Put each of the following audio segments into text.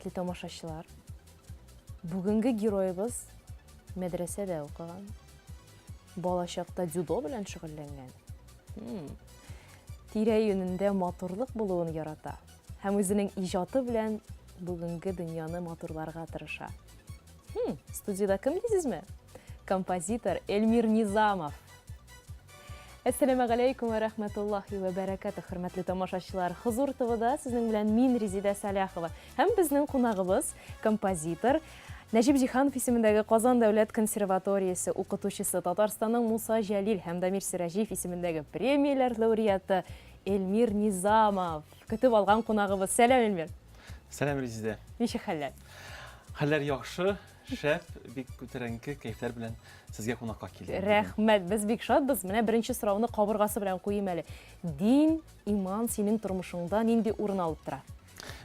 Хөрмәтле тамашачылар, бүгенге героебыз мәдрәсәдә укыган. Балачакта дзюдо белән шөгыльләнгән. Тирә-юнендә матурлык булуын ярата һәм үзенең иҗаты белән бүгенге дөньяны матурларга тырыша. Хм, студиядә кем дисезме? Композитор Эльмир Низамов. Әссәламәгаләйкүм вә рәхмәтуллаһи вә бәрәкәтүһ, хөрмәтле тамашачылар. Хозур ТВда сезнең белән мин Резидә Сәлахова һәм безнең кунагыбыз, композитор, Нәҗип Җиһанов исемендәге Казан дәүләт консерваториясе укытучысы, Татарстанның Муса Җәлил һәм Дамир Сираҗиев исемендәге премияләр лауреаты Эльмир Низамов. Көтеп алган кунагыбыз. Сәлам, Эльмир. Сәлам, Резидә. Ничек хәлләр? Хәлләр яхшы. Шәп, бик күтәренке кәефләр белән сезгә кунакка килдем. Рәхмәт, без бик шатбыз. Менә беренче сорауны кабыргасы белән куйыйм әле. Дин, иман синең тормышыңда нинди урын алып тора?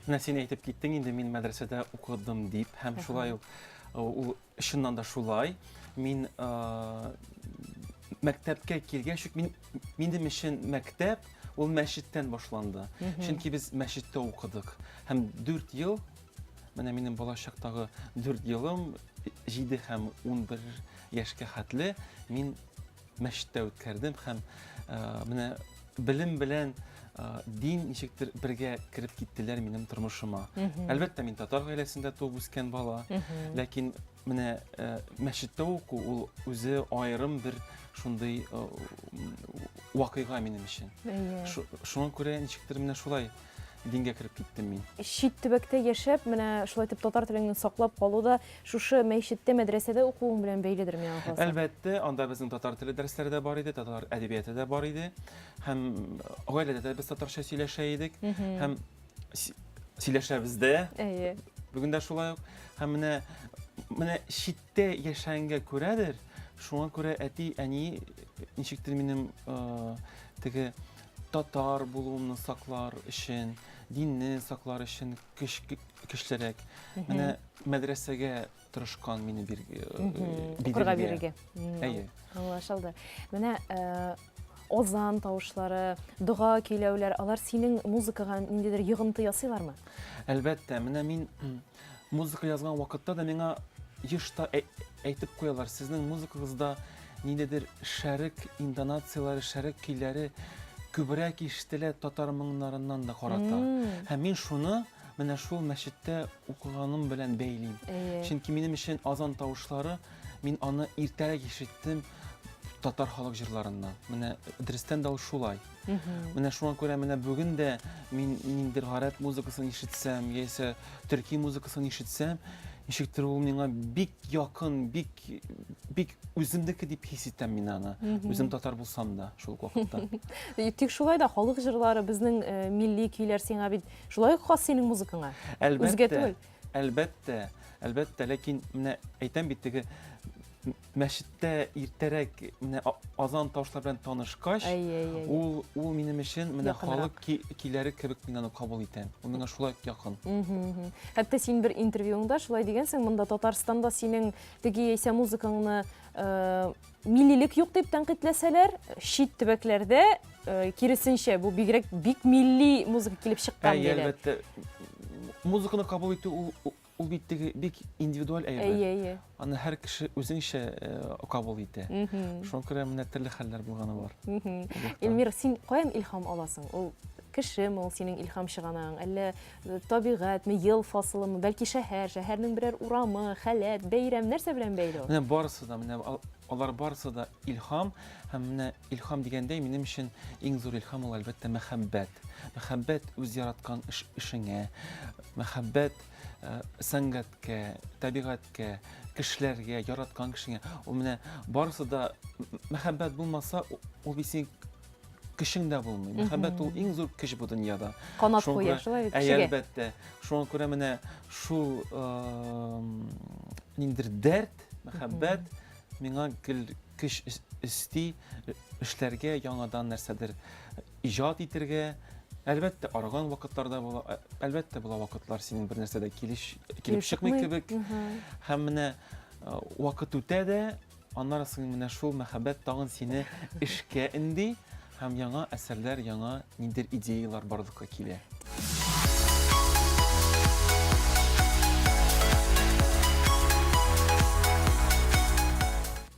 Менә син әйтеп киттең инде, мин мәдрәсәдә укыдым дип, һәм шулай ук ул чыннан да шулай. Мин мәктәпкә килгәч үк мин минем өчен мәктәп ул мәчеттән башланды. Чөнки без мәчеттә укыдык. Һәм 4 ел Менә минем балачактагы 4 елым, 7 һәм 11 яшькә хәтле мин мәчеттә үткәрдем һәм э, менә белем белән э, дин ничектер бергә кереп киттеләр минем тормышыма. Әлбәттә, мин татар гаиләсендә туып үскән бала, ләкин менә э, мәчеттә уку ул үзе аерым бер шундый вакыйга минем өчен. Шуңа күрә ничектер менә шулай дингә кереп киттем мин. Чит төбәктә яшәп, менә шулай итеп татар телеңне саклап калу да шушы мәчеттә, мәдрәсәдә укуың белән бәйледер миңа калса. Әлбәттә, анда безнең татар теле дәресләре дә бар иде, татар әдәбияты да бар иде. Һәм гаиләдә дә без татарча сөйләшә идек. Һәм сөйләшәбез дә. Әйе. Бүген дә шулай ук. Һәм менә менә читтә яшәгәнгә күрәдер, шуңа күрә әти, әни ничектер минем теге татар булуымны саклар өчен, динне саклар өчен көч көчлерәк. Менә мәдрәсәгә тырышкан мине бир, Укырга бирергә. Әйе. Аңлашылды. Менә азан тавышлары, дога көйләүләр, алар синең музыкага ниндидер йогынты ясыйлармы? Әлбәттә, менә мин Музыка язган вакытта да миңа еш та әйтеп куялар, сезнең музыкагызда ниндидер шәрык интонацияләре, шәрык көйләре күбрәк ишетелә татар моңнарыннан да карата. Һәм мин шуны менә шул мәчеттә укыганым белән бәйлим. Чөнки минем өчен азан тавышлары, мин аны иртәрәк ишеттем татар халык җырларыннан. Менә дөрестән дә ул шулай. Менә шуңа күрә менә бүген дә мин ниндидер гарәп музыкасын ишетсәм, яисә төрки музыкасын ишетсәм, ничектер ул миңа бик якын, бик бик үземнеке дип хис итәм мин аны. Үзем татар булсам да шул ук вакытта. Тик шулай да халык җырлары, безнең э, милли көйләр сиңа бит шулай ук хас синең музыкаңа. Әлбәттә. Үзгә түгел. Әлбәттә, әлбәттә, ләкин менә әйтәм бит теге мәчеттә иртәрәк менә азан тавышлар белән танышкач, ул ул минем өчен менә халык көйләре кебек мин аны кабул итәм. Ул миңа шулай якын. Хәтта син бер интервьюңда шулай дигәнсең, монда Татарстанда синең теге яисә музыкаңны э, миллилек юк дип тәнкыйтьләсәләр, чит төбәкләрдә э, киресенчә, бу бигрәк бик милли музыка килеп чыккан диләр. Әлбәттә, музыканы кабул итү ул Ул бит теге бик индивидуаль әйбер. Әйе, әйе. Аны һәр кеше үзенчә э, кабул итә. Шуңа күрә менә төрле хәлләр булганы бар. Эльмира, син каян илһам аласың? Ул кешеме ул синең илһам чыганагың, әллә э, табигатьме, ел фасылымы, бәлки шәһәр, шәһәрнең берәр урамы, халәт, бәйрәм, нәрсә белән бәйле ул? Менә барысы да, менә алар барысы да илһам һәм менә илһам дигәндәй, минем өчен иң зур илһам ул әлбәттә мәхәббәт. Мәхәббәт үз яраткан эшеңә, мәхәббәт э, сәнгатькә, табигатькә, кешеләргә, яраткан кешеңә. Ул менә барысы да мәхәббәт булмаса, ул бит синең көчең дә булмый. Мәхәббәт ул иң зур көч бу дөньяда. Канат куя, шулай бит кешегә. Әлбәттә. Шуңа күрә менә шул ниндидер дәрт, мәхәббәт миңа гел көч өсти эшләргә, яңадан нәрсәдер иҗат итергә. Әлбәттә, арыган вакытлар да була, әлбәттә, була вакытлар синең бер нәрсә дә килеш, килеп чыкмый кебек. Һәм менә вакыт үтә дә, аннары соң менә шул мәхәббәт тагын сине эшкә өнди һәм яңа әсәрләр, яңа ниндидер идеялар барлыкка килә.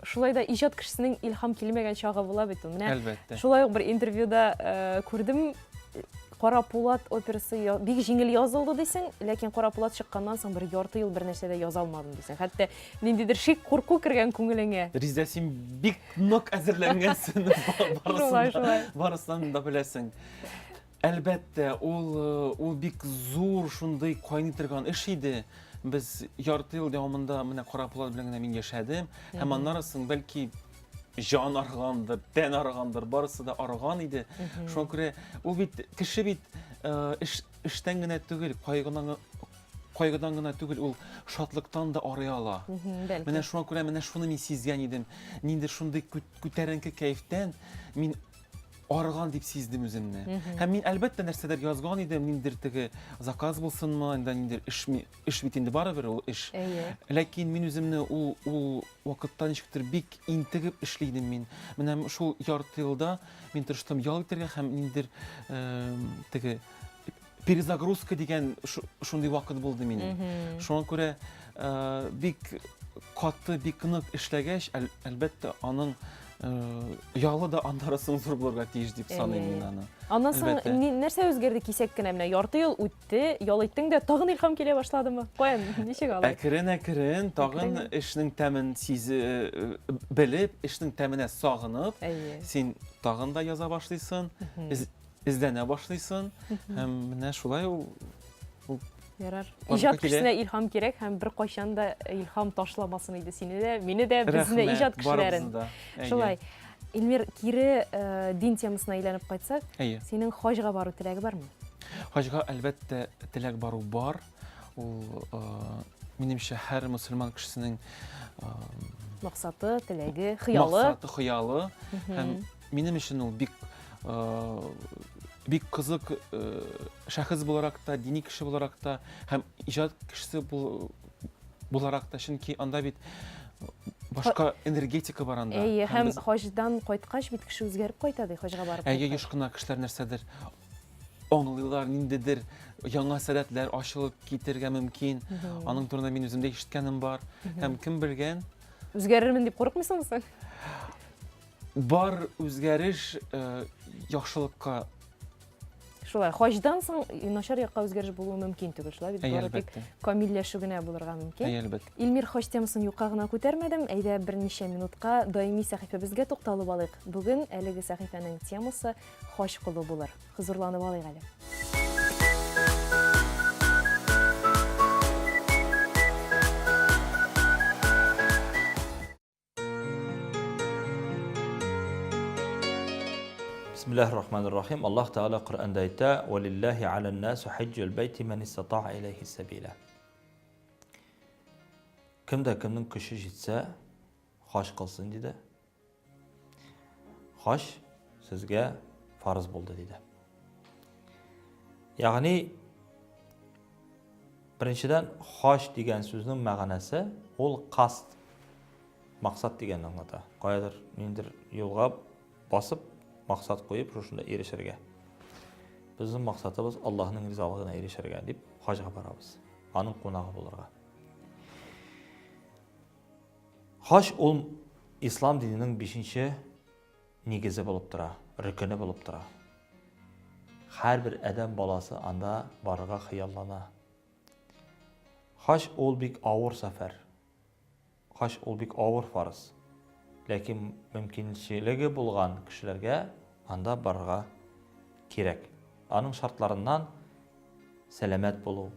Шулай да иҗат кешесенең илһам килмәгән чагы була бит ул. Менә Әлбәттә. шулай ук бер интервьюда э, күрдем, Кара Пулат операсы бик җиңел язылды дисең, ләкин Кара Пулат чыкканнан соң бер ярты ел бер нәрсә дә яза алмадым дисең. Хәтта ниндидер шик, курку кергән күңелеңә. Ризә, син бик нык әзерләнгәнсен. Шулай, шулай. Барысын да беләсең. Әлбәттә, ул э, ул бик зур шундый кайный торган эш иде. Без ярты ел дәвамында менә Кара Пулат белән генә мин яшәдем. Һәм аннары соң бәлки җан аргандыр, тән аргандыр, барысы да арган иде. Шуңа күрә ул бит кеше бит э, эш, эштән генә түгел, кайгыдан кайгыдан гына түгел, ул шатлыктан да арый ала. Менә шуңа күрә менә шуны мин сизгән идем. Нинди шундый күтәренке кәефтән мин арыган дип сиздем үземне. Һәм мин әлбәттә нәрсәдер язган идем, ниндидер теге заказ булсынмы, инде ниндидер эш эш бит инде барыбер ул эш. Әйе. Ләкин мин үземне ул ул вакытта ничектер бик интегеп эшли идем мин. Менә шул ярты елда мин тырыштым ял итәргә һәм ниндидер теге перезагрузка дигән шундый вакыт булды минем. Шуңа күрә бик каты, бик нык эшләгәч, әлбәттә, аның ялы да аннары соң зур булырга тиеш дип саныйм мин аны. Аннан соң нәрсә үзгәрде кисәк кенә менә ярты ел үтте, ял иттең дә тагын илһам килә башладымы? Каян, ничек алай? Әкрен-әкрен тагын эшнең тәмен сизе белеп, эшнең тәменә сагынып, син тагын да яза башлыйсың, эзләнә башлыйсың һәм менә шулай ул Ярар. Иҗат кешесенә илһам кирәк һәм беркайчан да илһам ташламасын иде сине дә, мине дә, безне иҗат кешеләрен. Шулай. Илмир, кире э, дин темасына әйләнеп кайтсак, синең хаҗга бару теләге бармы? Хаҗга, әлбәттә, теләк бару бар. Ул, э, минемчә, һәр мөселман кешесенең э, максаты, теләге, хыялы. Максаты, хыялы. Һәм Минем өчен ул бик бик кызык шәхес буларак та, дини кеше буларак та һәм иҗат кешесе буларак та, чөнки анда бит башка энергетика бар анда. Әйе, һәм хаҗдан кайткач бит кеше үзгәреп кайта ди, хаҗга барып. Әйе, еш кына кешеләр нәрсәдер аңлыйлар, ниндидер яңа сәләтләр ачылып китергә мөмкин. Аның турында мин үзем дә ишеткәнем бар. Һәм кем белгән? Үзгәрермен дип курыкмыйсыңмы соң? Бар үзгәреш э, яхшылыкка. Шулай, хаҗдан соң начар якка үзгәреш булуы мөмкин түгел, шулай бит? Бары тик камилләшү генә булырга мөмкин. Әй, әлбәттә. Илмир, хаҗ темасын юкка гына күтәрмәдем. Әйдә, берничә минутка даими сәхифәбезгә тукталып алыйк. Бүген әлеге сәхифәнең темасы хаҗ кылу булыр. Хозурланып алыйк әле. Бисмиллахир рахманир рахим. Аллаһ Тәгалә Коръәндә әйтә: "Валиллахи алан наси хаҗҗул бәйти ман истатаа иләйһи сәбила". Кем дә кемнең көче җитсә, хаҗ кылсын диде. Хаҗ сезгә фарыз булды диде. Ягъни беренчедән хаҗ дигән сүзнең мәгънәсе ул каст максат дигәнне аңлата. Каядыр ниндер юлга басып, максат куеп, шушында ирешергә. Безнең максатыбыз Аллаһның ризалыгына ирешергә дип хаҗга барабыз. Аның кунагы булырга. Хаҗ ул ислам диненең бишенче нигезе булып тора, рөкене булып тора. Һәрбер адәм баласы анда барырга хыяллана. Хаҗ ул бик авыр сәфәр. Хаҗ ул бик авыр фарыз. Ләкин мөмкинчелеге булган кешеләргә анда барырга кирәк. Аның шартларыннан сәламәт булу,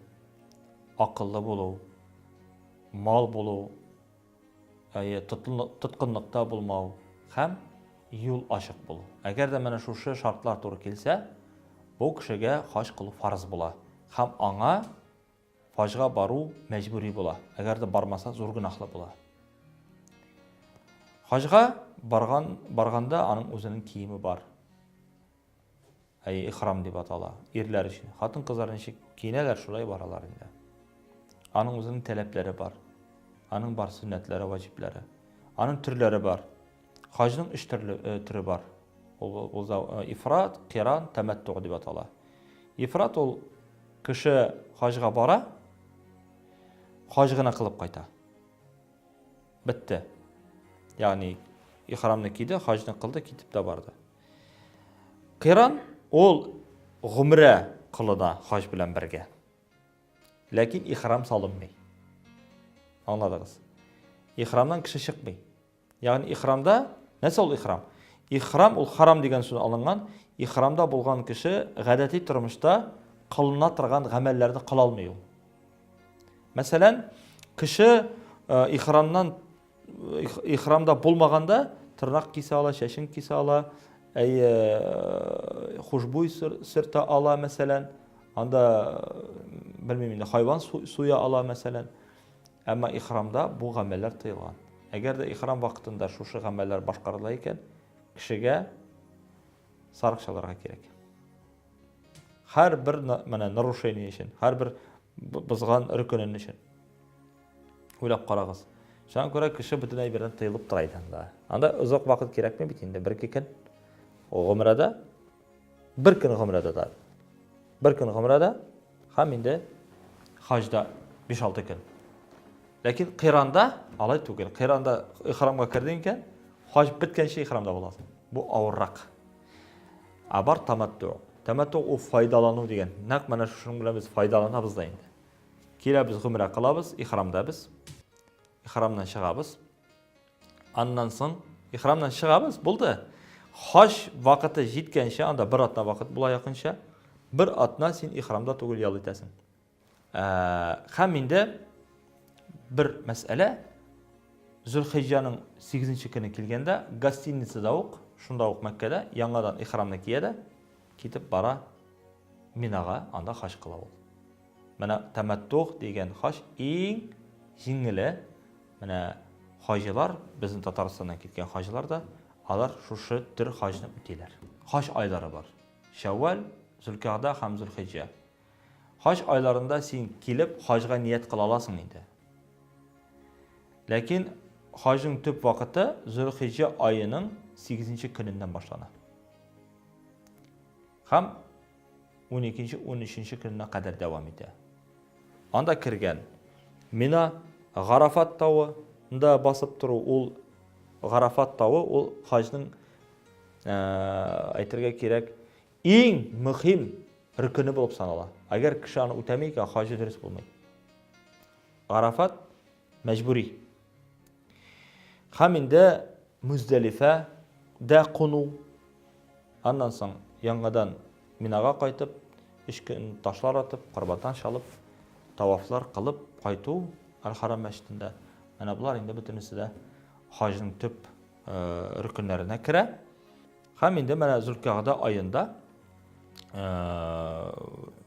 акыллы булу, мал булу, әйе, тоткынлыкта булмау һәм юл ачык булу. Әгәр дә менә шушы шартлар туры килсә, бу кешегә хаҗ кылу фарыз була һәм аңа хаҗга бару мәҗбүри була. Әгәр дә бармаса, зур гөнаһлы була. Хаҗга барган барганда аның үзенең киеме бар. Әйе, ихрам дип атала. Ирләр өчен. Хатын-кызлар ничек киенәләр, шулай баралар инде. Аның үзенең таләпләре бар. Аның бар сөннәтләре, ваҗибләре. Аның төрләре бар. Хаҗның өч төрле э, төре бар. Ул, ул э, ифрат, киран, тәмәтту дип атала. Ифрат ул кеше хаҗга бара, хаҗ гына кылып кайта. Бетте. Ягъни ихрамны киде, хаҗны кылды, китеп тә барды. Киран ул гомрә кылына хаҗ белән бергә. Ләкин ихрам салынмый. Аңладыгыз? Ихрамнан кеше чыкмый. Ягъни ихрамда нәрсә ул ихрам? Ихрам ул харам дигән сүз алынган. Ихрамда булган кеше гадәти тормышта кылына торган гамәлләрне кыла алмый ул. Мәсәлән, кеше э, ихрамнан ихрамда булмаганда тырнак кисә ала, чәчен кисә ала, әйе, э, хушбуй сөртә ала, мәсәлән. Анда белмим инде, хайван суя ала, мәсәлән. Әмма ихрамда бу гамәлләр тыелган. Әгәр дә ихрам вакытында шушы гамәлләр башкарыла икән, кешегә сарык чалырга кирәк. Һәрбер менә нарушение өчен, һәрбер бозган рөкенен өчен. Уйлап карагыз. Шуңа күрә кеше бөтен әйбердән тыелып тора иде анда. Анда озак вакыт кирәкми бит инде, бер-ике көн. Гомрәдә бер көн гомрәдә дә. Бер көн гомрәдә һәм инде хаҗда 5-6 көн. Ләкин кыйранда алай түгел. Кыйранда ихрамга кердең икән, хаҗ беткәнче ихрамда буласың. Бу авыррак. Ә бар таматту. Таматту ул файдалану дигән. Нәкъ менә шушының белән без файдаланабыз да инде. Киләбез, гомрә кылабыз, ихрамда без. Ихрамнан чыгабыз. Аннан соң ихрамнан чыгабыз, булды. Хаҗ вакыты җиткәнче, анда бер атна вакыт була якынча. Бер атна син ихрамда түгел ял итәсең. Ә, һәм инде бер мәсьәлә Зөлхиҗҗаның 8 көне килгәндә гостиницада ук, шунда ук Мәккәдә яңадан ихрамны кия дә китеп бара Минага, анда хаҗ кыла ул. Менә тәмәттуг дигән хаҗ иң җиңеле. Менә хаҗилар, безнең Татарстаннан киткән хаҗилар да, алар шушы төр хаҗны үтиләр. Хаҗ айлары бар. Шәүвәл, Зөлкәгъдә һәм Зөлхиҗҗә. Хаҗ айларында син килеп хаҗга ният кыла аласың инде. Ләкин хаҗның төп вакыты Зөлхиҗҗә аеның 8 көненнән башлана. Һәм уникенче-унөченче көненә кадәр дәвам итә. Анда кергән Мина, Гарафат тавы нда басып тору, ул Гарафат тавы, ул хаҗның, әйтергә кирәк, иң мөһим рөкене булып санала. Әгәр кеше аны үтәми икән, хаҗы дөрес булмый. Гарафат мәҗбүри. Һәм инде Мөздәлифә дә куну. Аннан соң яңадан Минага кайтып, өч көн ташлар атып, корбатан чалып, тавафлар кылып кайту Әл-Харам мәчетендә. Менә болар инде бөтенесе дә хаҗның төп рөкеннәренә керә. Һәм инде менә Зөлкәгъдә аенда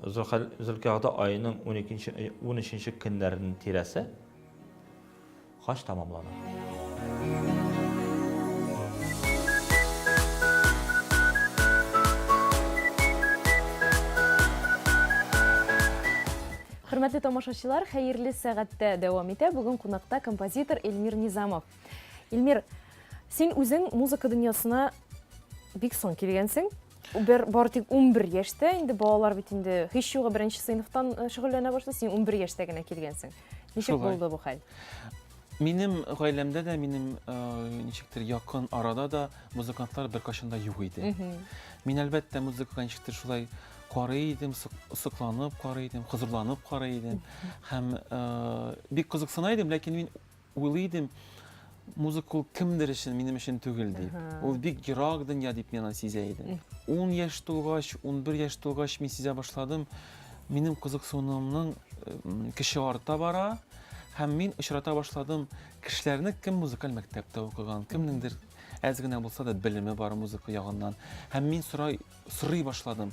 Зөлкәгъдә аеның 12-нче 13-нче көннәренең тирәсе Хаҗ тәмамлана. Хөрмәтле тамашачылар, хәерле сәгатьтә дәвам итә. Бүген кунакта композитор Эльмир Низамов. Эльмир, син үзең музыка дөньясына бик соң килгәнсең. Бер бары тик 11 яшьтә, инде балалар бит инде һич югы беренче сыйныфтан э, шөгыльләнә башлый, син 11 яшьтә генә килгәнсең. Ничек Шулай. булды бу хәл? Минем гаиләмдә дә, минем э, ничектер якын арада да музыкантлар беркайчан да юк иде. Мин әлбәттә музыкага ничектер шулай карый идем, сокланып карый идем, хозурланып карый идем. Һәм э, бик кызыксына идем, ләкин мин Уйлый идем, музыка ул кемдер өчен, минем өчен түгел дип. Ул бик ерак дөнья дип мин аны сизә идем. Ун яшь тулгач, 11 яшь тулгач мин сизә башладым, минем кызыксынуымның көче арта бара һәм мин очрата башладым кешеләрне, кем музыкаль мәктәптә укыган, кемнеңдер әз генә булса да белеме бар музыка ягыннан. Һәм мин сорай, сорый башладым,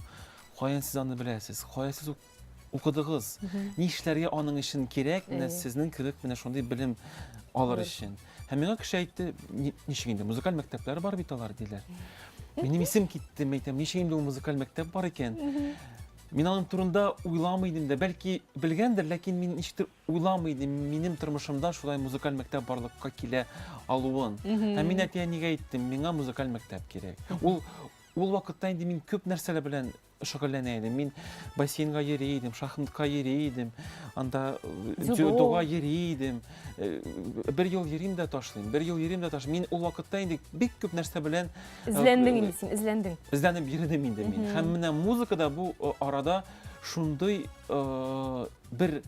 каян сез аны беләсез, кая сез укыдыгыз? Нишләргә аның өчен кирәк? Менә сезнең кебек менә шундый белем алыр өчен. Һәм миңа кеше әйтте, ничек инде, музыкаль мәктәпләр бар бит алар, диләр. Минем исем китте, мин әйтәм, ничек инде ул музыкаль мәктәп бар икән? Мин аның турында уйламый идем дә, бәлки белгәндер, ләкин мин ничектер уйламый идем, минем тормышымда шулай музыкаль мәктәп барлыкка килә алуын. Һәм мин әти-әнигә әйттем, миңа музыкаль мәктәп кирәк. Ул. Ул вакытта инде мин күп нәрсәләр белән шөгыльләнә идем. Мин бассейнга йөри идем, шахматка йөри идем, анда э, дзюдога йөри идем. Э, бер ел йөрим дә ташлыйм, бер ел йөрим дә ташлыйм. Мин ул вакытта инде бик күп нәрсә белән э, эзләндең инде син, эзләндең. Эзләнеп йөрдем инде мин. Һәм менә музыкада бу арада шундый бер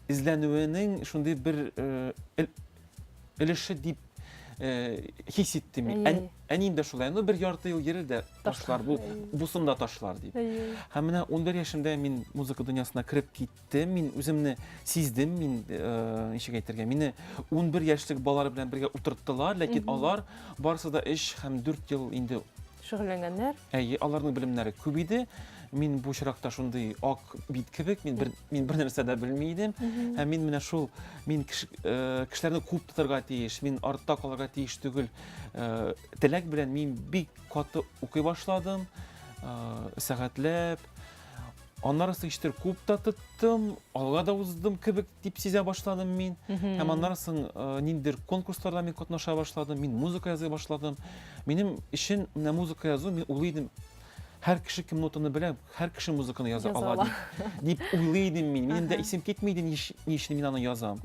эзләнүенең шундый бер өлеше дип хис иттем мин. Әнием дә шулай, ну бер ярты ел йөрер дә ташлар, бу бусын да ташлар дип. Һәм менә 11 яшемдә мин музыка дөньясына кереп киттем, мин үземне сиздем, мин ничек әйтергә, мине 11 яшьлек балалар белән бергә утырттылар, ләкин алар барысы да 3 һәм 4 ел инде шөгыльләнгәннәр. Әйе, аларның белемнәре күп иде. Мин бу очракта шундый ак бит кебек, мин бер мин бер нәрсә дә белми идем. Һәм мин менә шул мин кешеләрне куып тотарга тиеш, мин артта калырга тиеш түгел. Теләк белән мин бик каты укый башладым, сәгатьләп. Аннары соң ишетер куып та тоттым, алга да уздым кебек дип сизә башладым мин. Һәм аннары соң ниндидер конкурсларда мин катнаша башладым, мин музыка яза башладым. Минем өчен менә музыка язу, мин уйлый идем, һәр кеше кем нотаны белә, һәр кеше музыканы яза ала дип, дип уйлый идем мин. Минем дә исем китми иде, ни өчен мин аны язам.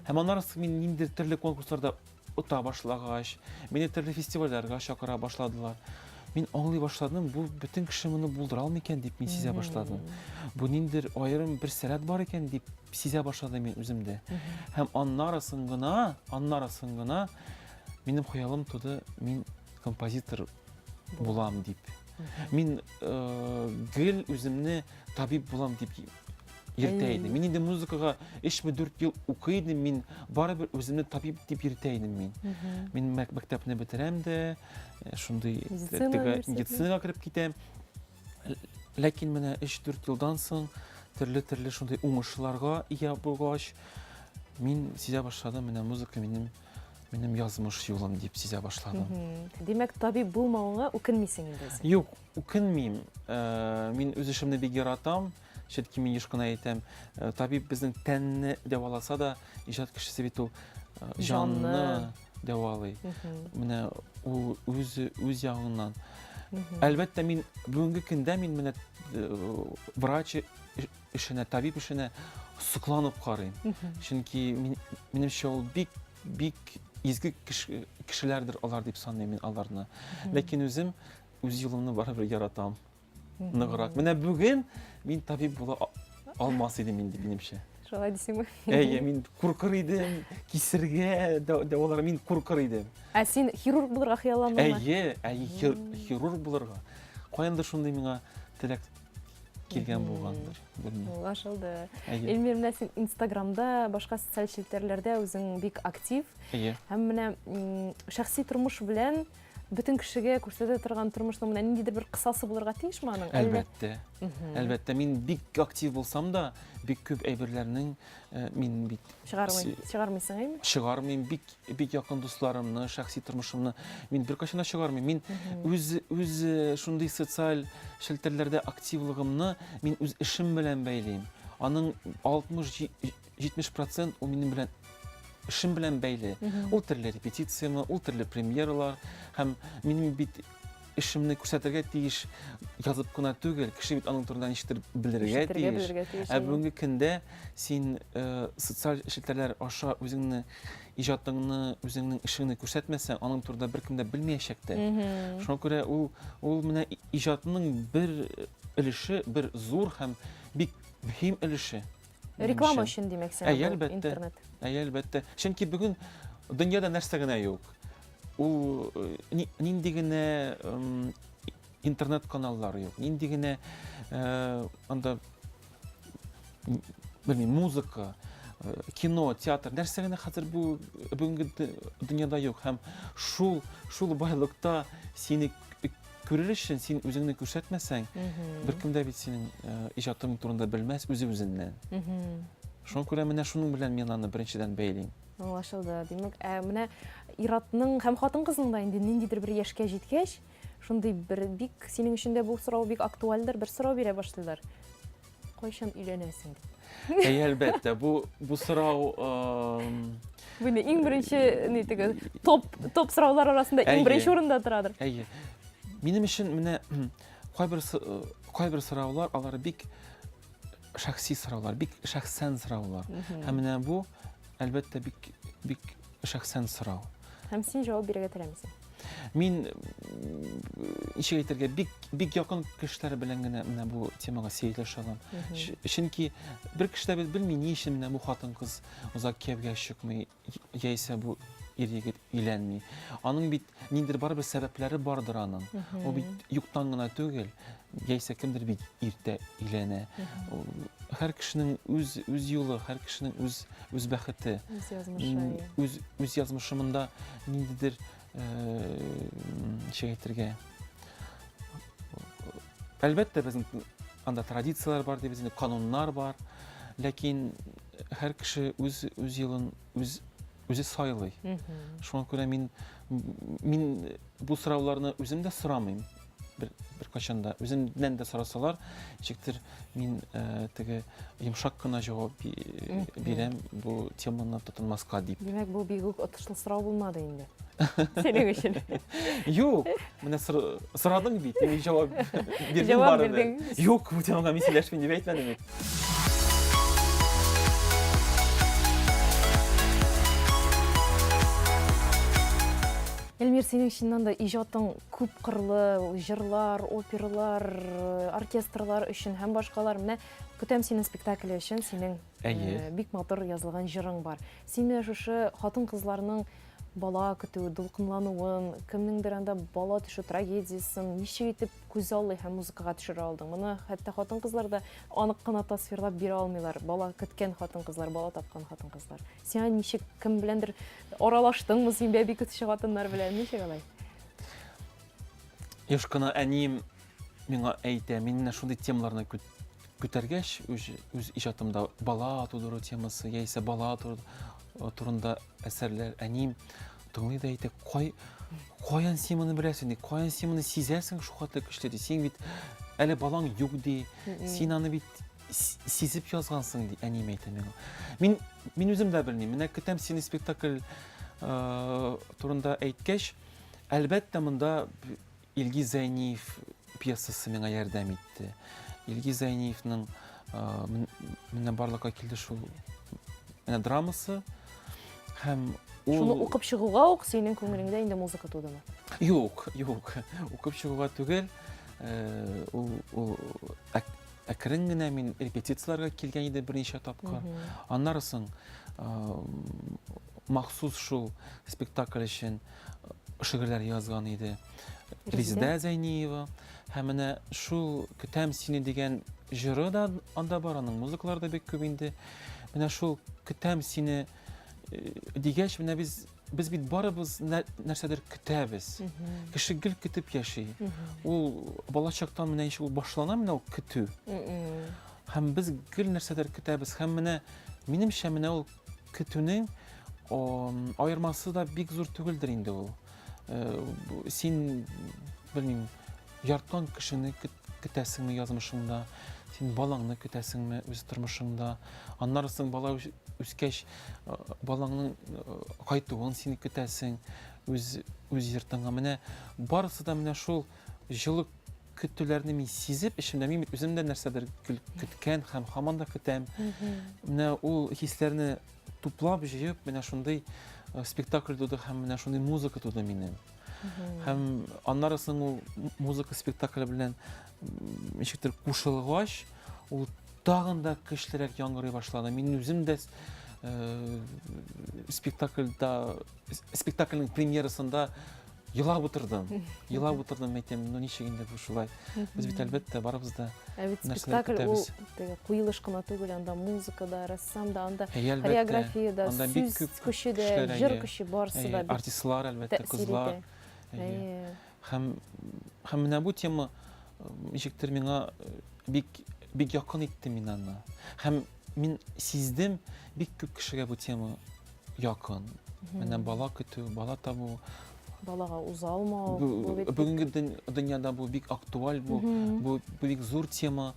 Һәм аннары соң мин ниндидер төрле конкурсларда ота башлагач, мине төрле фестивальләргә чакыра башладылар. Мин аңлый башладым, бу бөтен кеше моны булдыра алмый икән дип мин сизә башладым. Бу ниндидер аерым бер сәләт бар икән дип сизә башладым мин үземдә. Һәм аннары соң гына, аннары соң гына минем хыялым туды, мин композитор булам дип. Мин э, гел үземне табиб булам дип йөртә идем. Мин инде музыкага 3-4 ел укый идем, мин барыбер үземне табиб дип йөртә идем мин. Мин мәктәпне бетерәм дә, э, шундый медицинага кереп китәм. Ләкин менә 3-4 елдан соң төрле-төрле шундый уңышларга ия булгач, мин сизә башладым, менә музыка минем минем язмыш юлым дип сизә башладым. Димәк, табиб булмавыңа үкенмисең инде син? Юк, үкенмим. Э, мин үз эшемне бик яратам. Чөнки мин еш кына әйтәм, э, табиб безнең тәнне дәваласа да, иҗат кешесе бит ул э, җанны дәвалый. Менә ул үзе үз ягыннан. Әлбәттә, мин бүгенге көндә мин менә врач эшенә, табиб эшенә сокланып карыйм. Чөнки мин, минемчә ул бик бик изге кешеләрдер алар дип саныйм мин аларны. Ләкин үзем үз юлымны барыбер яратам. Ныграк. Менә бүген мин табиб була алмас идем инде минемчә. Шулай дисеңме? Әйе, мин куркыр идем, кисергә дәваларга мин куркыр идем. Ә син хирург булырга хыялландыңмы? Әйе, әйе, хирург булырга. Каяндыр шундый миңа теләк килгән булгандыр, белмим. Аңлашылды. Эльмир, менә син Инстаграмда, башка социаль челтәрләрдә үзең бик актив. Әйе. Һәм менә шәхси тормыш белән бөтен кешегә күрсәтә торган тормышның менә ниндидер бер кысасы булырга тиешме аның? Әлбәттә. Әлбәттә, мин бик актив булсам да, бик күп әйберләрнең э, мин бит чыгармый, чыгармыйсың, әйме? Чыгармыйм, бик бик якын дусларымны, шәхси тормышымны мин беркайчан да чыгармыйм. Мин үз үз э, шундый социаль челтәрләрдә активлыгымны мин үз эшем белән бәйлим. Аның 60-70 процент ул минем белән эшем белән бәйле. Ул төрле репетицияме, ул төрле премьералар һәм минем бит эшемне күрсәтергә тиеш язып кына түгел, кеше бит аның турында ничектер белергә тиеш. Ә бүгенге көндә син э, социаль челтәрләр аша үзеңне иҗатыңны, үзеңнең эшеңне күрсәтмәсәң, аның турында беркем дә белмәячәк тә. Шуңа күрә ул ул менә иҗатның бер өлеше, бер зур һәм бик мөһим өлеше. Реклама өчен димәк сиңа Әйе, әлбәттә. интернет. Әйе, әлбәттә. Чөнки бүген дөньяда нәрсә генә юк. Ул э, нинди генә интернет каналлары юк, нинди генә э, анда белмим, музыка, э, кино, театр, нәрсә генә хәзер бу бүгенге дөньяда юк. Һәм шул шул байлыкта сине күрер өчен син үзеңне күрсәтмәсәң, беркем дә бит синең э, иҗатың турында белмәс үзе үзеннән. Шуңа күрә менә шуның белән мин аны беренчедән бәйлим. Аңлашылды. Димәк, ә менә ир-атның һәм хатын-кызның да инде ниндидер бер яшькә җиткәч, шундый бер бик синең өчен дә бу сорау бик актуальдер, бер сорау бирә башлыйлар. Кайчан өйләнәсең дип. Әйе, әлбәттә, бу бу сорау Бу инде иң беренче ни теге топ топ сораулар арасында иң беренче урында торадыр. Әйе. Минем өчен менә кайбер кайбер сораулар алар бик шәхси сораулар, бик шәхсән сораулар. Һәм менә бу әлбәттә бик бик шәхсән сорау. Һәм син җавап бирергә теләмисең. Мин ничек әйтергә, бик бик якын кешеләр белән генә менә бу темага сөйләшә алам. Чөнки бер кеше дә бит белми, ни өчен менә бу хатын-кыз озак кияүгә чыкмый, яисә бу ир-егет өйләнми. Аның бит ниндидер барыбер сәбәпләре бардыр аның. Ул бит юктан гына түгел, яисә кемдер бит иртә өйләнә. Һәр кешенең үз үз юлы, һәр кешенең үз үз бәхете. Үз язмышы. Үз үз язмышы монда ниндидер ничек әйтергә? Әлбәттә, безнең анда традицияләр бар дибез, инде кануннар бар. Ләкин һәр кеше үз үз юлын үз үзе сайлый. Шуңа күрә мин мин бу сорауларны үзем дә сорамыйм. Бер беркайчан да үземнән дә сорасалар, ничектер мин э, теге йомшак кына җавап бирәм бу теманы тотынмаска дип. Димәк, бу бик үк отышлы сорау булмады инде. Синең өчен. Юк, менә сорадың бит, мин җавап бирдем барыбер. Юк, бу темага мин сөйләшмим дип әйтмәдем бит. Эльмир, синең чыннан да иҗатың күп кырлы, җырлар, опералар, оркестрлар өчен һәм башкалар. Менә көтәм синең спектакле өчен синең Әйе. бик матур язылган җырың бар. Син менә шушы хатын-кызларның бала көтү, дулкынлануын, кемнеңдер анда бала төшү трагедиясен ничек итеп күзаллый һәм музыкага төшерә алдың? Моны хәтта хатын-кызлар да анык кына тасвирлап бирә алмыйлар. Бала көткән хатын-кызлар, бала тапкан хатын-кызлар. Сиңа ничек, кем беләндер аралаштыңмы син бәби көтүче хатыннар белән? Ничек алай? Еш кына әнием миңа әйтә, мин менә шундый темаларны күтәргәч, үз, үз иҗатымда бала тудыру темасы, яисә бала турында әсәрләр, әнием тыңлый да әйтә, кай, каян син моны беләсең, ди, каян син моны сизәсең шул хәтле көчле, ди, син бит әле балаң юк, ди, син аны бит сизеп язгансың, ди, әнием әйтә миңа. Мин, мин үзем дә белмим, менә көтәм сине спектакль турында әйткәч, әлбәттә, монда Илгиз Зәйниев пьесасы миңа ярдәм итте. Илгиз Зәйниевның менә барлыкка килде шул менә драмасы һәм ул Шуны укып чыгуга ук синең күңелеңдә инде музыка тудымы? Юк, юк. Укып чыгуга түгел. Ул ул әкрен генә мин репетицияләргә килгән иде берничә тапкыр. Аннары соң махсус шул спектакль өчен шигырьләр язган иде. Резидә Зәйниева. Һәм менә шул Көтәм сине дигән җыры да анда бар, аның музыкалары да бик күп инде. Менә шул Көтәм сине э, дигәч, менә без без бит барыбыз нәрсәдер көтәбез. Кеше гел көтеп яши. Ул балачактан менә ничек ул башлана менә ул көтү. Һәм без гел нәрсәдер көтәбез. Һәм менә минемчә менә ул Көтүнең аермасы да бик зур түгелдер инде ул. Э, син, белмим, ярткан кешене көтәсеңме язмышыңда, син балаңны көтәсеңме үз тормышыңда. Аннары соң бала үскәч, э, балаңның э, кайтуын син көтәсең үз үз йортыңа. Менә барысы да менә шул җылы көтүләрне мин сизеп эчемдә мин үзем дә нәрсәдер көткән һәм һаман да көтәм. Менә ул хисләрне туплап җыеп, менә шундый э, спектакль туды һәм менә шундый музыка туды минем. Һәм аннары соң ул музыка спектакле белән ничектер кушылгач, ул тагын да көчлерәк яңгырый башлады. Мин үзем дә э, спектакльдә спектакльнең премьерасында Елап утырдым. Елап утырдым, әйтәм, ну ничек инде бу шулай. Без бит әлбәттә барыбыз да Ә бит спектакль ул теге куелыш кына түгел, анда музыка да, рәссам да, анда хореография да, сүз көче дә, җыр көче барысы да. Артистлар, әлбәттә, кызлар. Һәм һәм менә бу тема ничектер миңа бик бик якын итте мин аны. Һәм мин сиздем, бик күп кешегә бу тема якын. Менә бала көтү, бала табу. Балага уза алмау. Бүгенге дөньяда бу бик актуаль, бу, бу, бу бик зур тема.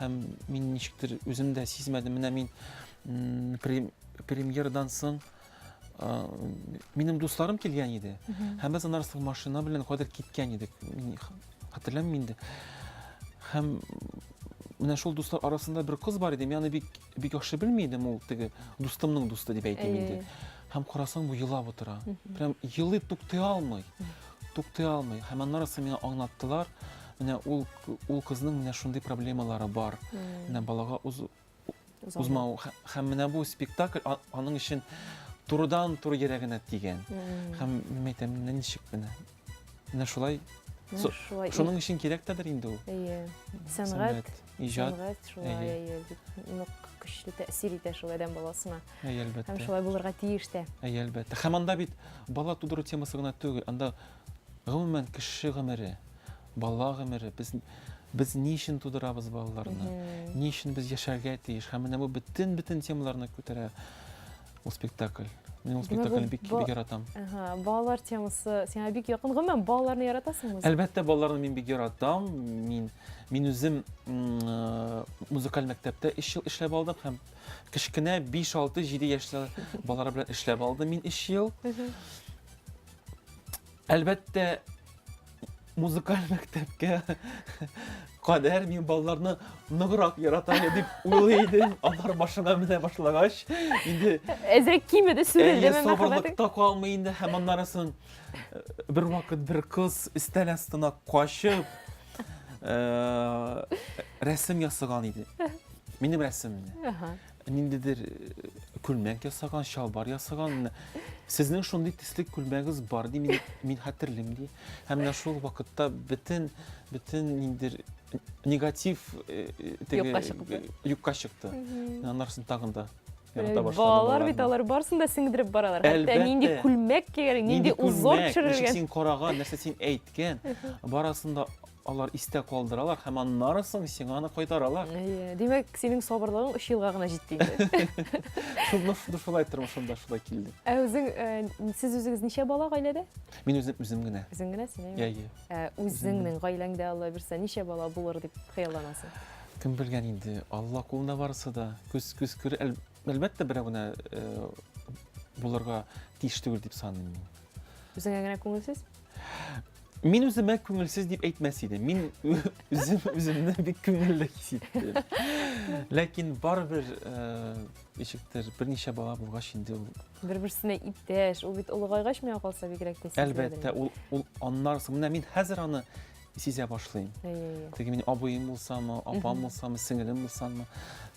Һәм мин ничектер үзем дә сизмәдем. Менә мин премьерадан соң. Минем дусларым килгән иде. Һәм без аннары соң машина белән кайдыр киткән идек. Мин хәтерләмим инде. Һәм менә шул дуслар арасында бер кыз бар иде. Мин аны бик бик яхшы белми идем, ул теге дустымның дусты дип әйтим инде. Һәм карасаң, бу елап утыра. Прям елый туктый алмый. Туктый алмый. Һәм аннары соң миңа аңлаттылар, менә ул ул кызның менә шундый проблемалары бар. Менә балага уз узмау һәм менә бу спектакль аның өчен турыдан-туры йөрәгенә тигән. Һәм мин әйтәм, менә ничек менә. Менә шулай. Шулай. Шуның өчен кирәк тәдер инде ул. Әйе. Сәнгать, иҗат. Сәнгать шулай, әйе, бик нык көчле тәэсир итә шул адәм баласына. Әйе, әлбәттә. Һәм шулай булырга тиеш тә. Әйе, әлбәттә. Һәм анда бит бала тудыру темасы гына түгел, анда гомумән кеше гомере. Бала гомере, без, без ни өчен тудырабыз балаларны, ни өчен без яшәргә тиеш. Һәм менә бу бөтен-бөтен темаларны күтәрә ул спектакль. Мин ул спектакльне бик, бик яратам. Ага, балалар темасы сиңа бик якын. Гомумән, балаларны яратасыңмы? Әлбәттә, балаларны мин бик яратам. Мин, мин үзем музыкаль мәктәптә 3 ел эшләп алдым һәм кечкенә 5, 6, 7 яшьле балалар белән эшләп алдым мин 3 ел. Әлбәттә, музыкаль мәктәпкә кадәр мин балаларны ныграк ярата дип уйлый идем. Алар башына менә башлагач, инде әзрәк кимеде, сүрелдеме мәхәббәтең? Сабырлык та калмый инде һәм аннары соң э, бер вакыт бер кыз өстәл астына качып э, рәсем ясаган иде. Минем рәсемне. Ниндидер э, күлмәк ясаган, чалбар ясаган. Сезнең шундый төсле күлмәгез бар ди, мин, мин хәтерлим ди. Һәм менә шул вакытта бөтен бөтен ниндидер негатив э, э, теге юкка чыкты. Юкка чыкты. Аннан соң тагын да ярата башладым. Балалар бит алар барысын да сеңдереп баралар. Хәтта нинди күлмәк кигән, нинди узор төшерелгән. Ничек син караган, нәрсә син әйткән, барысын да Алар истә калдыралар һәм аннары соң сиңа аны кайтаралар. Әйе, димәк, синең сабырлыгың өч елга гына җитте инде. Шул шулай тормышымда шулай килде. Ә үзең, э, сез үзегез ничә бала гаиләдә? Мин үзем үзем генә. Үзең генә син, әйе? Әйе. Ә үзеңнең гаиләңдә Алла бирсә ничә бала булыр дип хыялланасың? Кем белгән инде, Алла кулында барысы да. Күз күз күрә, әлбәттә, берәү генә э, булырга тиеш түгел дип саныйм мин. Үзеңә генә күңелсез? Мин үземә күңелсез дип әйтмәс идем. Мин үзем үземне бик күңелле хис иттем. Ләкин барыбер э, ничектер берничә бала булгач инде ул бер-берсенә иптәш, ул бит олыгайгач миңа калса бигрәк тә сизелә. Әлбәттә, ул ул аннан соң менә мин хәзер аны сизә башлыйм. Теге минем абыем булсамы, апам булсамы, сеңелем булсамы,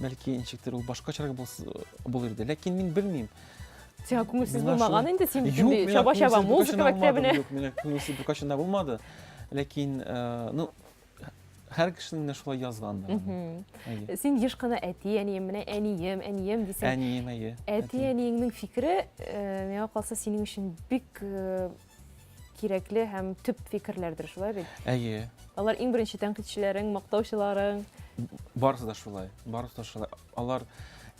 бәлки ничектер ул башкачарак булыр иде. Ләкин мин белмим. Сиңа күңелсез булмаган инде, син бит чаба-чаба музыка мәктәбенә. Юк, миңа күңелсез беркайчан да булмады. Ләкин, э, ну, һәр кешенең менә шулай язган да. Син еш кына әти, әнием, менә әнием, әнием дисең. Әнием, әйе. Әти, әниеңнең фикере, э, миңа калса, синең өчен бик э, кирәкле һәм төп фикерләрдер, шулай бит? Әйе. Алар иң беренче тәнкыйтьчеләрең, мактаучыларың. Барысы да шулай, барысы да шулай. Алар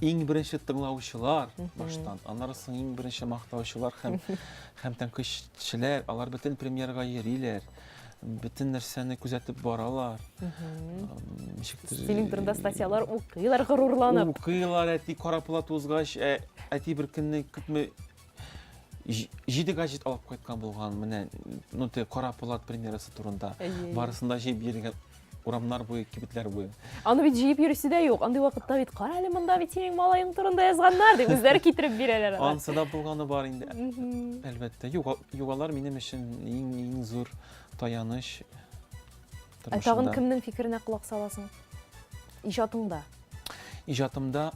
иң беренче тыңлаучылар баштан, аннары соң иң беренче мактаучылар һәм һәм тәнкыйтьчеләр, алар бөтен премьерага йөриләр, бөтен нәрсәне күзәтеп баралар. Ничектер. Синең турында статьялар укыйлар горурланып. Укыйлар, әти кара пулат узгач, ә, әти бер көнне күпме җиде газет алып кайткан булган менә ну теге кара пулат премьерасы турында барысын да җыеп йөргән урамнар буе кибетләр буе аны бит җыеп йөрисе дә юк андый вакытта бит кара әле монда бит синең малаең турында язганнар дип үзләре китереп бирәләр аны анысы да булганы бар инде әлбәттә юк юк алар минем өчен иң иң зур таяныч ә тагын кемнең фикеренә колак саласың иҗатыңда иҗатымда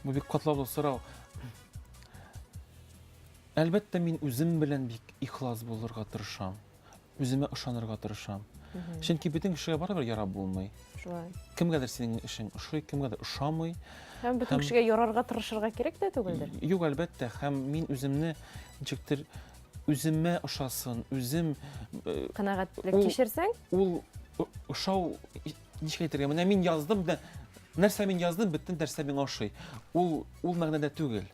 Бу бик катлаулы сорау. Әлбәттә, мин үзем белән бик ихлас булырга тырышам. Үземә ышанырга тырышам. Чөнки бөтен кешегә барыбер ярап булмый. Шулай. Кемгәдер синең эшең ошый, кемгәдер ошамый. Һәм бөтен кешегә ярарга тырышырга кирәк тә түгелдер. Юк, әлбәттә, һәм мин үземне ничектер үземә ошасын, үзем э, канәгатьлек кичерсәң, ул ошау ничек әйтергә, менә мин яздым да, нәрсә мин яздым, бөтен нәрсә миңа ошый. Ул ул мәгънәдә түгел.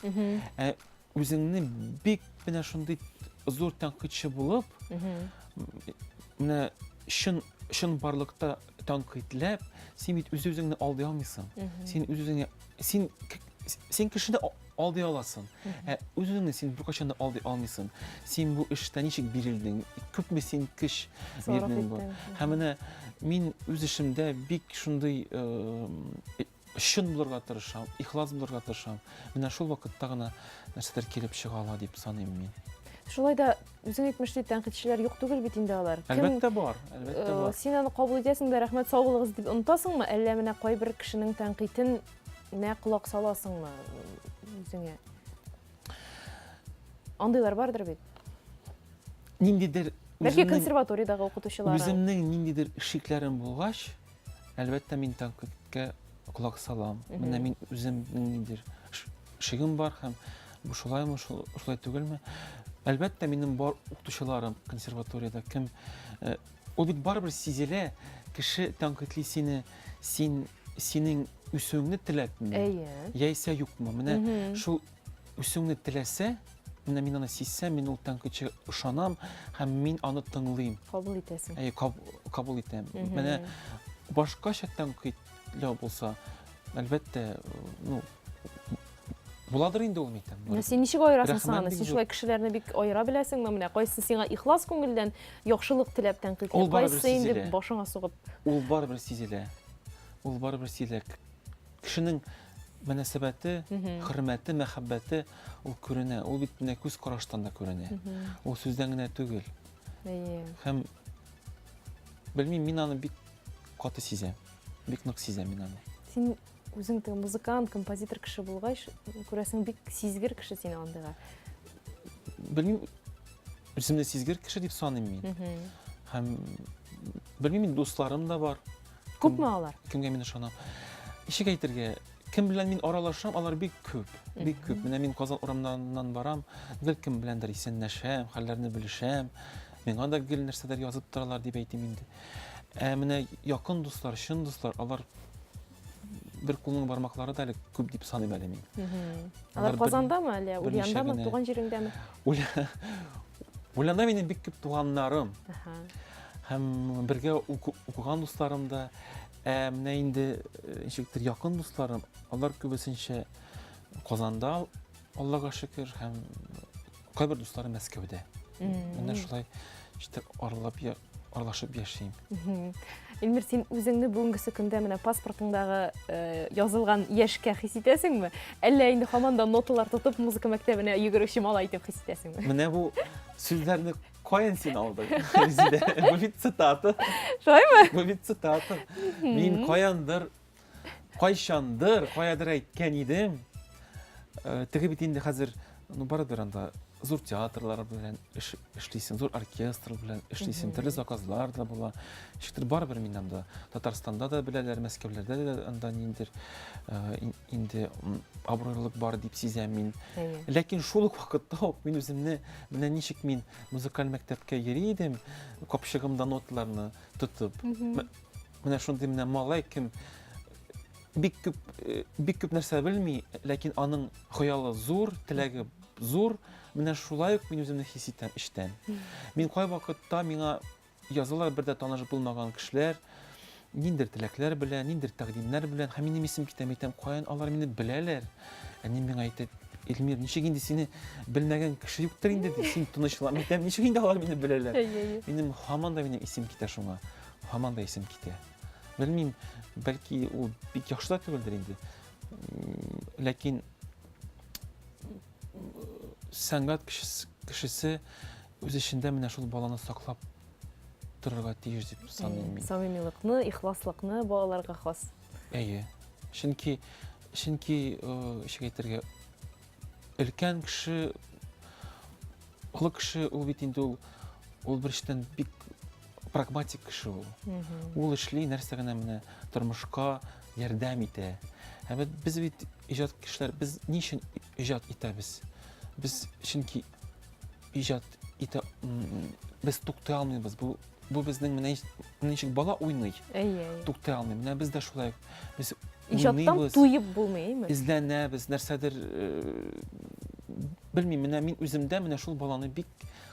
Ә үзеңне бик менә шундый зур тәнкыйтьче булып, менә чын чын барлыкта тәнкыйтьләп, син бит үз-үзеңне алдый алмыйсың. Син үз-үзеңне син син кешене алдый аласың. Ә үз-үзеңне син беркайчан да алдый алмыйсың. Син бу эштә ничек бирелдең? Күпме син көч бирдең бу? Һәм менә мин үз эшемдә бик шундый э, чын булырга тырышам, ихлас булырга тырышам. Менә шул вакытта гына нәрсәдер килеп чыга ала дип саныйм мин. Шулай да үзең әйтмешли тәнкыйтьчеләр юк түгел бит инде алар. Әлбәттә бар, әлбәттә э, бар. Син аны кабул итәсең дә рәхмәт сау булыгыз дип онытасыңмы, әллә менә кайбер кешенең тәнкыйтен нә колак саласыңмы үзеңә? Андыйлар бардыр бит. Ниндидер Бәлки консерваториядәге укытучылар. Үземнең ниндидер шикләрем булгач, Әлбәттә, мин тәнкыйтькә колак салам. Менә мин үзем ниндидер шигем бар һәм бу шулаймы, шулай түгелме? Әлбәттә, минем бар укытучыларым консерваториядә кем э, ул бит барыбер сизелә, кеше тәнкыйтьли сине, син синең үсүеңне теләпме? Әйе. Яисә юкмы? Менә шул Үсүеңне теләсә, менә мин аны сизсәм, мин ул тәнкыйтьчегә ышанам һәм мин аны тыңлыйм. Кабул итәсең. Әйе, кабул итәм. Менә башкача тәнкыйтьләү булса, әлбәттә, ну, буладыр инде ул митәм. Менә син ничек аерасың соң аны? Син шулай кешеләрне бик аера беләсеңме? Менә кайсы сиңа ихлас күңелдән яхшылык теләп тәнкыйтьли, кайсы инде башыңа сугып. Ул барыбер сизелә. Ул барыбер сизелә. Кешенең мөнәсәбәте, хөрмәте, мәхәббәте ул күренә. Ул бит менә күз караштан да күренә. Ул сүздән генә түгел. Әйе. Һәм белмим, мин аны бик каты сизәм. Бик нык сизәм мин аны. Син үзең теге музыкант, композитор кеше булгач, күрәсең, бик сизгер кеше син андыйга. Белмим, үземне сизгер кеше дип саныйм мин. Һәм белмим, мин дусларым да бар. Күпме алар? Кемгә мин ышанам? Ничек әйтергә? Кем белән мин аралашам, алар бик күп. Бик күп. Менә мин Казан урамнарыннан барам, гел кем беләндер исәнләшәм, хәлләрне белешәм. Миңа да гел нәрсәдер язып торалар дип әйтим инде. Ә менә якын дуслар, чын дуслар, алар бер кулның бармаклары да әле күп дип саныйм әле мин. Алар Казандамы әллә Ульяндамы, туган җиреңдәме? Ульянда минем бик күп туганнарым. Һәм бергә укыган дусларым да, ә менә инде э, ничектер якын дусларым, алар күбесенчә Казанда, Аллага шөкер, һәм кайбер дусларым Мәскәүдә. Менә шулай ничектер аралап аралашып яшим. Илмир, син үзеңне бүгенгесе көндә менә паспортыңдагы э, язылган яшькә хис итәсеңме? Әллә инде һаман да ноталар тотып музыка мәктәбенә йөгерүче малай итеп хис итәсеңме? Менә бу сүзләрне каян син алдың? Резидә, бу бит цитата. Шулаймы? Бу бит цитата. Мин каяндыр, кайчандыр, каядыр әйткән идем. Э, теге бит инде хәзер, ну барыбер анда зур театрлар белән эш, эшлисең, зур оркестр белән эшлисең, төрле заказлар да була. Ничектер барыбер мин анда Татарстанда да беләләр, Мәскәүләрдә дә анда ниндидер э, инде абруйлык бар дип сизәм мин. Ләкин шул ук вакытта ук мин үземне менә ничек мин музыкаль мәктәпкә йөри идем, капчыгымда ноталарны тотып. Менә шундый менә малай кем бик күп э, бик күп нәрсә белми, ләкин аның хыялы зур, теләге зур. Менә шулай ук мин үземне хис итәм эчтән. Мин кайвакытта миңа язалар бер дә таныш булмаган кешеләр, ниндер теләкләр белән, ниндер тәкъдимнәр белән, һәм минем исем китә, әйтәм, каян алар мине беләләр? Әни миңа әйтә, Эльмир, ничек инде сине белмәгән кеше юктыр инде, ди, син тынычлан. Әйтәм, ничек инде алар мине беләләр? Минем һаман да минем исем китә шуңа. Һаман да исем китә. Белмим, бәлки ул бик яхшы да түгелдер инде. Ләкин сәнгать кешесе үз эчендә менә шул баланы саклап торырга тиеш дип саныйм мин. Самимилыкны, ихласлыкны балаларга хас. Әйе. Чөнки чөнки ничек әйтергә, өлкән кеше, олы кеше ул бит инде ул ул беренчедән бик прагматик кеше ул. Ул эшли, нәрсә генә менә тормышка ярдәм итә. Ә бит без бит иҗат кешеләр, без ни өчен иҗат итәбез? Без чөнки иҗат итә без туктый алмыйбыз. Бу бу безнең менә ничек бала уйный. Әйе, әйе. Туктый алмый. Менә без дә шулай. Без иҗаттан туеп булмый, әйеме? Эзләнәбез, нәрсәдер э, белмим, менә мин үземдә менә шул баланы бик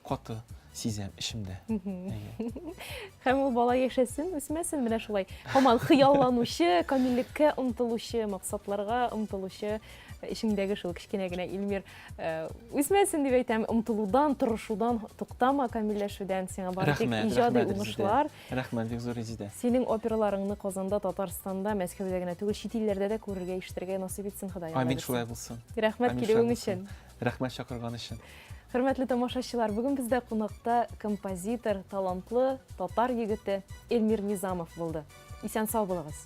каты. сизәм эчемдә. Һәм ул бала яшәсен, үсмәсен, менә шулай. Һаман хыялланучы, камиллеккә омтылучы, максатларга омтылучы эчеңдәге шул кечкенә генә Илмир э, үсмәсен дип әйтәм, омтылудан, тырышудан туктама, камилләшүдән сиңа бары тик иҗади уңышлар. Рәхмәт, бик зур Резидә. Синең операларыңны Казанда, Татарстанда, Мәскәүдә генә түгел, чит илләрдә дә күрергә, ишетергә насыйп итсен Ходай. Амин, шулай булсын. Рәхмәт килүең өчен. Рәхмәт чакырган өчен. Хөрмәтле тамашачылар, бүген бездә кунакта композитор, талантлы татар егете Эльмир Низамов булды. Исән сау булыгыз.